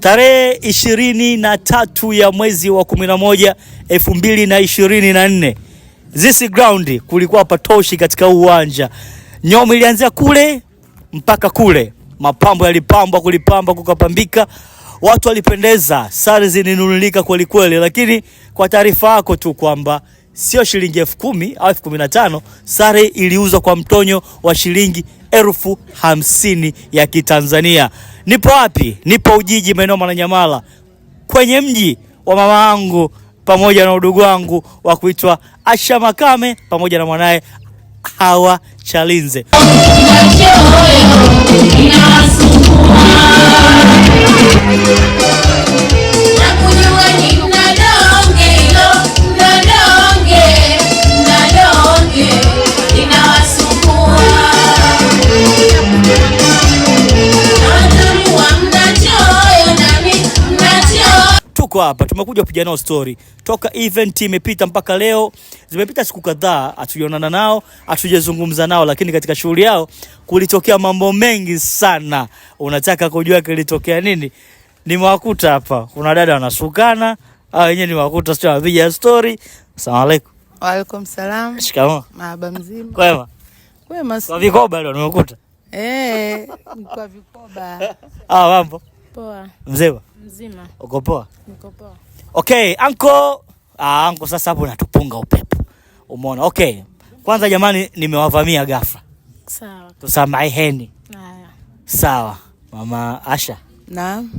Tarehe 23 ya mwezi wa 11 2024, this ground kulikuwa patoshi katika uwanja. Nyomo ilianzia kule mpaka kule, mapambo yalipambwa, kulipamba kukapambika, watu walipendeza, sare zilinunulika kweli kweli. Lakini kwa taarifa yako tu kwamba sio shilingi 10,000 au 15,000, sare iliuzwa kwa mtonyo wa shilingi 50,000 ya Kitanzania. Nipo wapi? Nipo Ujiji, maeneo Mwananyamala, kwenye mji wa mama wangu pamoja na udugu wangu wa kuitwa Asha Makame pamoja na mwanaye Hawa Chalinze. Tuko hapa tumekuja kupiga nao story toka event imepita mpaka leo, zimepita siku kadhaa, hatujaonana nao, hatujazungumza nao, lakini katika shughuli yao kulitokea mambo mengi sana. Unataka kujua kilitokea nini? Nimewakuta hapa, kuna dada wanasukana, hao wenyewe nimewakuta, sio wanapiga story. Asalamu alaykum. Wa alaykum salam. Shikamoo. Marhaba mzima. Kwema? Kwema. Kwa vikoba leo nimekuta. Kwa vikoba. Ah, mambo. Poa. Mzima? Mzima. Uko poa? Niko poa. Okay, anko. Ah, anko sasa hapo natupunga upepo. Umeona? Okay. Kwanza jamani, nimewavamia ghafla. Sawa. Tusamaheni. Haya. Sawa. Mama Asha. Naam.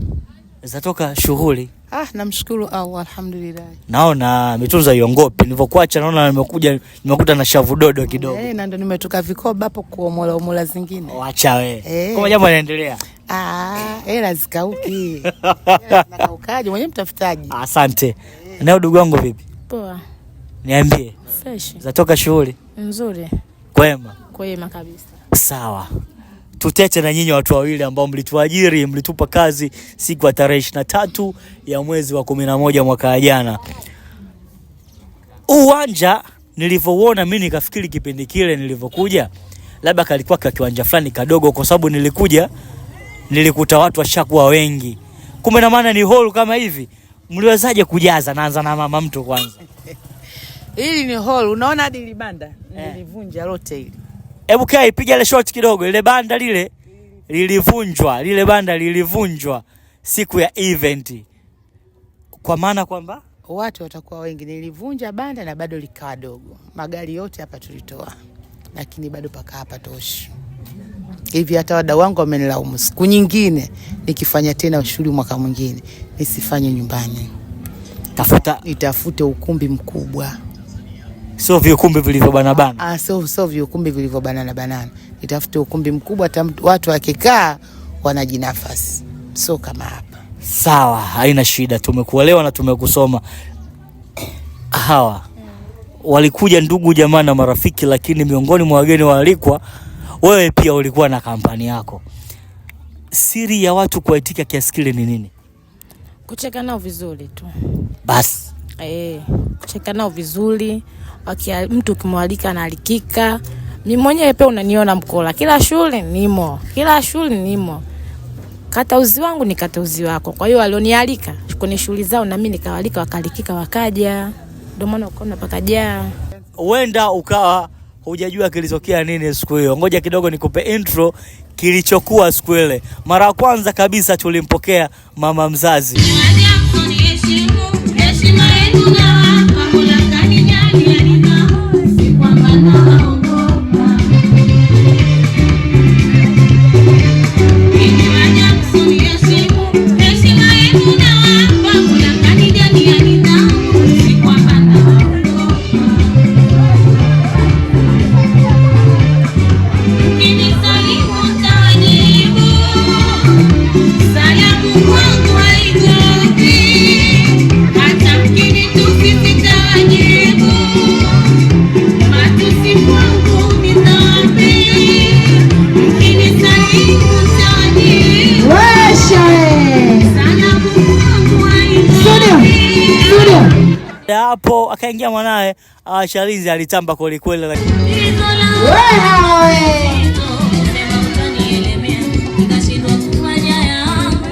Zatoka shughuli. Ah, namshukuru Allah, alhamdulillah. Naona mitunza iongopi. Nilivyokuacha naona nimekuja nimekuta na shavu dodo kidogo. Na ndo nimetoka vikoba hapo kuomola omola zingine. Wacha wewe. Kama jambo yanaendelea. Ah, hela zikauki. Hela zinakaukaje? Mwenyewe mtafutaji. Asante. Na ndugu wangu vipi? Poa. Niambie. Fresh. Zatoka shughuli? Nzuri. Kwema. Kwema kabisa. Sawa. Tutete na nyinyi watu wawili ambao mlituajiri, mlitupa kazi siku ya tarehe 23 ya mwezi wa 11 mwaka jana. Uwanja nilivyouona mimi nikafikiri kipindi kile nilivyokuja labda kalikuwa ka kiwanja fulani kadogo, kwa sababu nilikuja nilikuta watu washakuwa wengi. Kumbe na maana ni hall kama hivi. Mliwezaje kujaza? Naanza na mama mtu kwanza. Hili ni hall, unaona hadi ile banda nilivunja lote hili. Hebu kai piga ile shot kidogo, ile banda lile lilivunjwa, lile banda lilivunjwa siku ya event. Kwa maana kwamba watu watakuwa wengi, nilivunja banda na bado likawa dogo. Magari yote hapa tulitoa, lakini bado paka hapa toshi. Hivi hata wadau wangu wamenilaumu, siku nyingine nikifanya tena shughuli mwaka mwingine nisifanye nyumbani. Nitafute ukumbi mkubwa. Sio viukumbi vilivyobana bana. Ah, sio viukumbi vilivyobanana banana. Nitafute ukumbi mkubwa watu wakikaa wanajinafasi. Sio kama hapa. Sawa, haina shida, tumekuelewa na tumekusoma. Hawa walikuja ndugu jamaa na marafiki, lakini miongoni mwa wageni waalikwa wewe pia ulikuwa na kampani yako. Siri ya watu kuitika kiasi kile ni nini? Kucheka nao vizuri tu. Basi. Kucheka nao vizuri. Mtu ukimwalika anaalikika. Mimi mwenyewe pia unaniona mkola. Kila shule nimo. Kila shule nimo. Kata uzi wangu ni kata uzi wako. Kwa hiyo walionialika kwenye shughuli zao na mimi nikawalika, wakalikika wakaja. Ndio maana ukaona pakajaa. Huenda ukawa hujajua kilitokea nini siku hiyo. Ngoja kidogo nikupe intro kilichokuwa siku ile. Mara ya kwanza kabisa tulimpokea mama mzazi. Hapo akaingia mwanae Chalinze, alitamba kweli kweli, lakini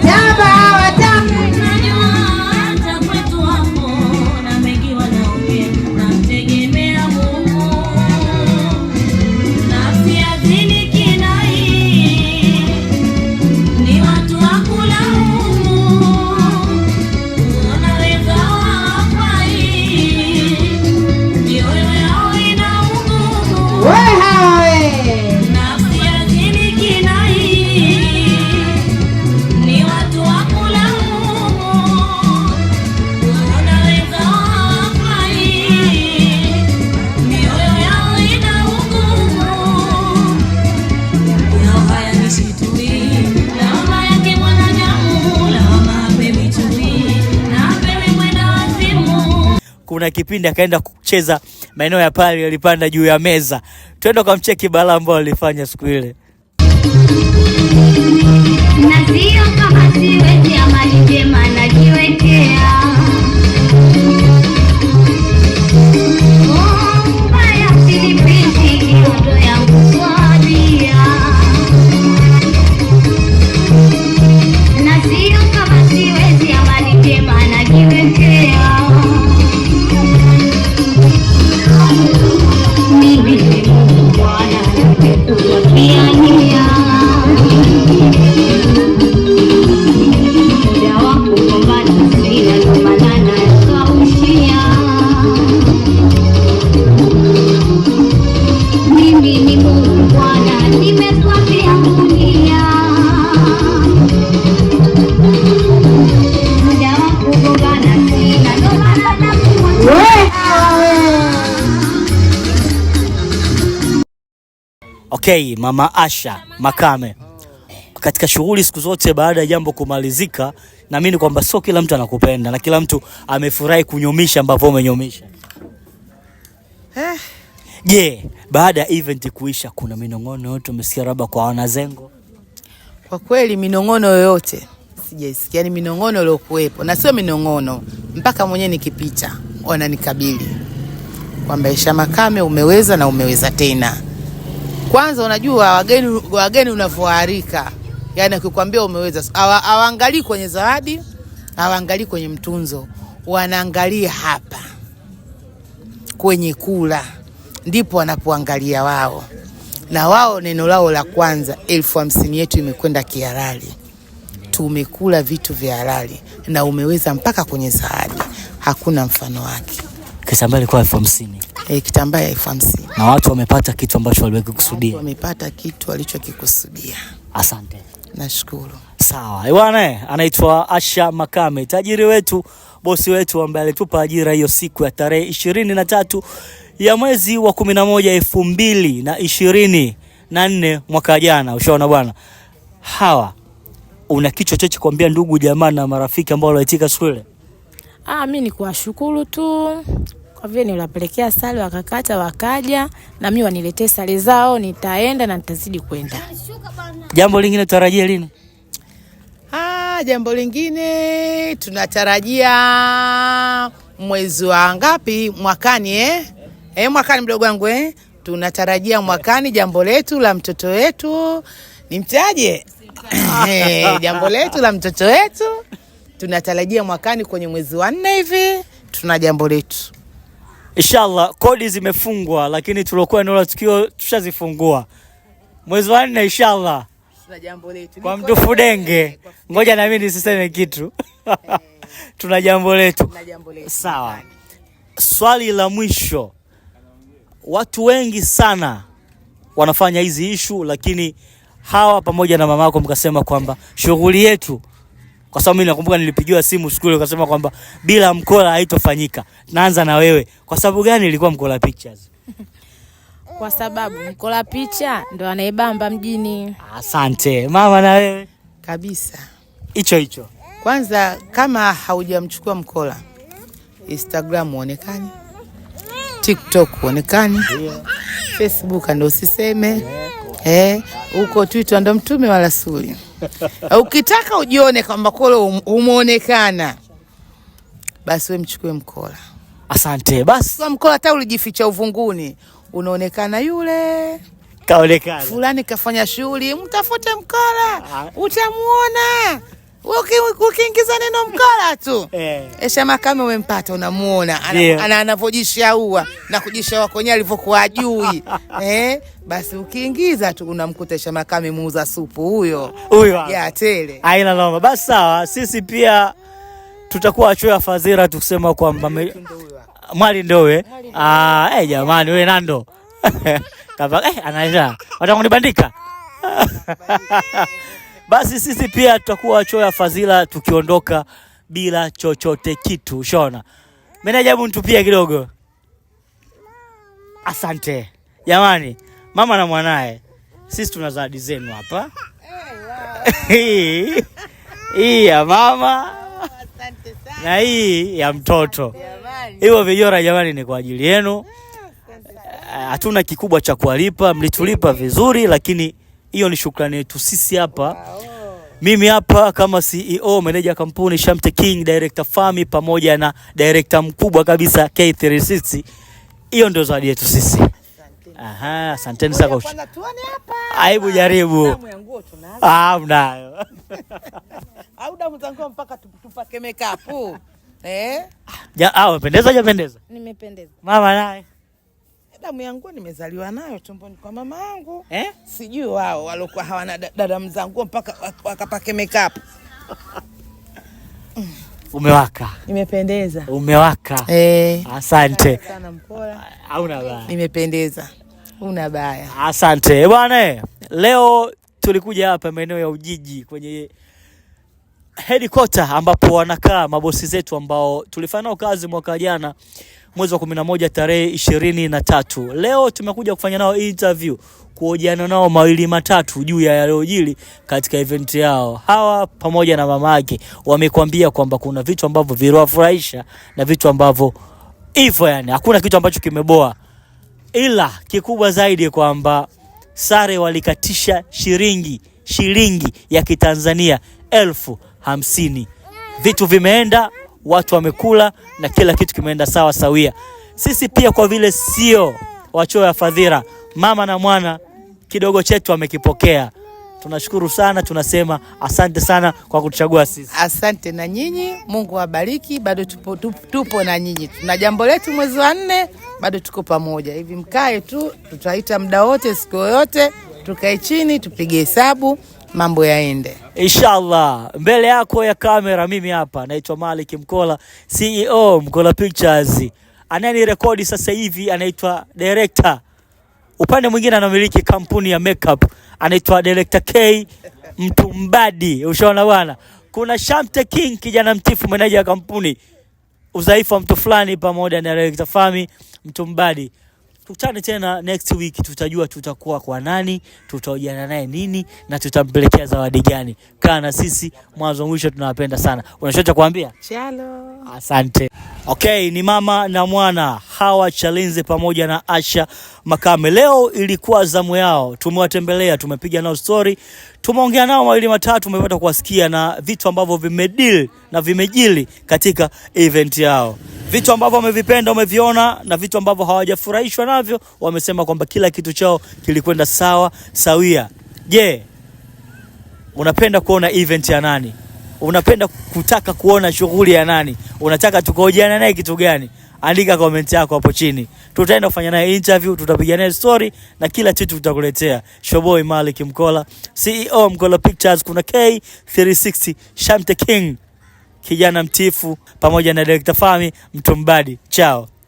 Jaba. Kuna kipindi akaenda kucheza maeneo ya pale, alipanda juu ya meza. Twende kamcheki balaa ambao alifanya siku ile. Na sio kama siwezi amani njema najiwekea. Oh, mbaya usinipiti kiondo yangu swabia. Na sio kama siwezi amani njema najiwekea. Mimi ni Mungu Bwana, nakutumiania. Muda wa kugombana sina, ndo maana nakaushia. Mimi ni Mungu Bwana, nimekwambia dunia. Muda wa kugombana sina, ndo maana nakuambia. Okay, Mama Asha Makame, katika shughuli siku zote baada ya jambo kumalizika, naamini kwamba sio kila mtu anakupenda na kila mtu amefurahi kunyumisha ambavyo umenyumisha. Je, baada ya event kuisha kuna minong'ono yote umesikia labda kwa wanazengo? Kwa kweli minong'ono yoyote sijaisikia, yani minong'ono iliyokuwepo, na sio minong'ono, mpaka mwenyewe nikipita wananikabili kwamba Aisha Makame umeweza na umeweza tena. Kwanza unajua wageni unavyoarika, yani akikwambia umeweza, hawaangalii kwenye zawadi, hawaangalii kwenye mtunzo, wanaangalia hapa kwenye kula, ndipo wanapoangalia wao. Na wao neno lao la kwanza, 50,000 yetu imekwenda kihalali, tumekula vitu vya halali na umeweza mpaka kwenye zawadi, hakuna mfano wake. Kitambaa ilikuwa 50,000. Kitambaa ya 50,000. Na watu wamepata kitu ambacho waliweza kukusudia. Watu wamepata kitu walichokikusudia. Asante. Nashukuru. Sawa. Bwana, anaitwa Asha Makame, tajiri wetu, bosi wetu ambaye alitupa ajira hiyo siku ya tarehe 23 ya mwezi wa 11 2024 mwaka jana. Ushaona bwana. Hawa, una kichwa chochote kuambia ndugu jamaa na marafiki ambao waliitika siku ile? Mimi ni kuwashukuru tu kwa vile niliwapelekea sare wakakata wakaja, na mimi waniletee sare zao, nitaenda na nitazidi kwenda. Jambo lingine tutarajie lini? Jambo lingine tunatarajia mwezi wa ngapi mwakani? Mwakani mdogo wangu? Tunatarajia mwakani jambo letu la mtoto wetu. Nimtaje? Jambo letu la mtoto wetu tunatarajia mwakani kwenye mwezi wa 4 hivi tuna jambo letu. Inshallah, kodi zimefungwa lakini tuliokuwa eneo la tukio tushazifungua. Mwezi wa 4 inshallah. Tuna jambo letu. Kwa mtu Denge. Ngoja na mimi nisiseme kitu. Tuna jambo letu. Tuna jambo letu. Sawa. Swali la mwisho. Watu wengi sana wanafanya hizi issue, lakini hawa pamoja na mamako mkasema kwamba shughuli yetu, kwa sababu mimi nakumbuka nilipigiwa simu siku ile ukasema kwamba bila Mkola haitofanyika. Naanza na wewe. Kwa sababu gani ilikuwa Mkola Pictures? Kwa sababu Mkola Picha ndo anaibamba mjini. Asante. Mama na wewe? Kabisa. Hicho hicho. Kwanza kama haujamchukua Mkola, Instagram huonekani, TikTok huonekani, Facebook ndo usiseme. Huko Twitter ndo mtume wa rasuli. Ukitaka ujione kwamba Mkola umeonekana, basi wewe mchukue Mkola. Asante. Basi Kwa Mkola hata ulijificha uvunguni, unaonekana yule kaonekana. Fulani kafanya shughuli, mtafute Mkola, utamuona. Ukiingiza neno Mkola tu Eh. Esha Makame umempata, unamuona Ndio. Anavojishaua na kujishaua kwenyewe alivyokuwa ajui basi ukiingiza tu unamkuta Esha Makame muuza supu huyo Huyo hapa. ya tele. Haina noma. Basi sawa, sisi pia tutakuwa wachoyo fadhila tukisema kwamba mwali ndowe. Ah, jamani wewe Nando. Kava anaenda. Watakunibandika. Basi sisi pia tutakuwa wachoyo fadhila tukiondoka bila chochote kitu. Shona. Meneja, hebu nitupie kidogo. Asante. Jamani, mama na mwanae. Sisi tuna zawadi zenu hapa. Hii ya mama na hii ya mtoto. Hivyo vijora jamani, ni kwa ajili yenu. Hatuna kikubwa cha kuwalipa, mlitulipa vizuri, lakini hiyo ni shukrani yetu sisi hapa. Mimi hapa kama CEO, meneja kampuni Shamte King, director Fami pamoja na director mkubwa kabisa K360. Hiyo ndio zawadi yetu sisi. Aha, asanteni sana. Kwanza tuone hapa. Aibu jaribu. Damu ya nguo tunazo. Ah, mnayo. Au damu za nguo mpaka tupake makeup. Ja, umependeza hujapendeza? Nimependeza. Mama naye. Damu ya nguo nimezaliwa nayo tumboni kwa mama yangu. Eh? Sijui wao waliokuwa hawana damu za nguo mpaka wakapake makeup. Umewaka. Nimependeza. Umewaka. Asante. Sana Mkola. Hauna baya. Nimependeza. Una baya. Asante bwana. Leo tulikuja hapa maeneo ya Ujiji kwenye headquarter ambapo wanakaa mabosi zetu ambao tulifanya nao kazi mwaka jana mwezi wa 11 tarehe 23. Leo tumekuja kufanya nao interview, kuhojiana nao mawili matatu juu ya yaliyojiri katika event yao. Hawa pamoja na mamake wamekwambia kwamba kuna vitu ambavyo viliwafurahisha na vitu ambavyo hivyo, yani hakuna kitu ambacho kimeboa, ila kikubwa zaidi kwamba sare walikatisha shilingi ya Kitanzania 50,000. Vitu vimeenda, watu wamekula na kila kitu kimeenda sawa sawia. Sisi pia kwa vile sio wachoyo ya fadhila, mama na mwana kidogo chetu wamekipokea. Tunashukuru sana, tunasema asante sana kwa kutuchagua sisi. Asante na nyinyi, Mungu awabariki. Bado tupo na nyinyi, tuna jambo letu mwezi wa 4, bado tuko pamoja. Hivi mkae tu, tutaita muda wote, siku yoyote, tukae chini tupige hesabu, mambo yaende. Inshallah. Mbele yako ya kamera mimi hapa naitwa Malik Mkola, CEO Mkola Pictures. Anayenirekodi sasa hivi anaitwa director. Upande mwingine anamiliki kampuni ya makeup, anaitwa Director K Mtumbadi. Ushaona bwana? Kuna Shamte King, kijana mtifu, meneja wa kampuni, udhaifu wa mtu fulani, pamoja na Director Fami Mtumbadi. Tukutane tena next week, tutajua tutakuwa kwa nani, tutahojiana naye nini na tutampelekea zawadi gani. Kaa na sisi mwanzo mwisho, tunawapenda sana. Una chochote kuambia? Chalo. Asante. Okay, ni mama na mwana Hawa Chalinze pamoja na Asha Makame. Leo ilikuwa zamu yao, tumewatembelea, tumepiga nao story, tumeongea nao mawili matatu, tumepata kuwasikia na vitu ambavyo vimedeal na vimejili katika event yao. Vitu ambavyo wamevipenda wameviona, na vitu ambavyo hawajafurahishwa navyo wamesema kwamba kila kitu chao kilikwenda sawa sawia. Je, unapenda kuona event ya nani? Unapenda kutaka kuona shughuli ya nani? Unataka tukahojiana naye kitu gani? Andika comment yako hapo chini. Tutaenda kufanya naye interview, tutapiga naye story na kila kitu tutakuletea. Showboy Malik Mkola, CEO Mkola Pictures, kuna K360, Shamte King, kijana mtifu, pamoja na Director Fami Mtumbadi. Ciao.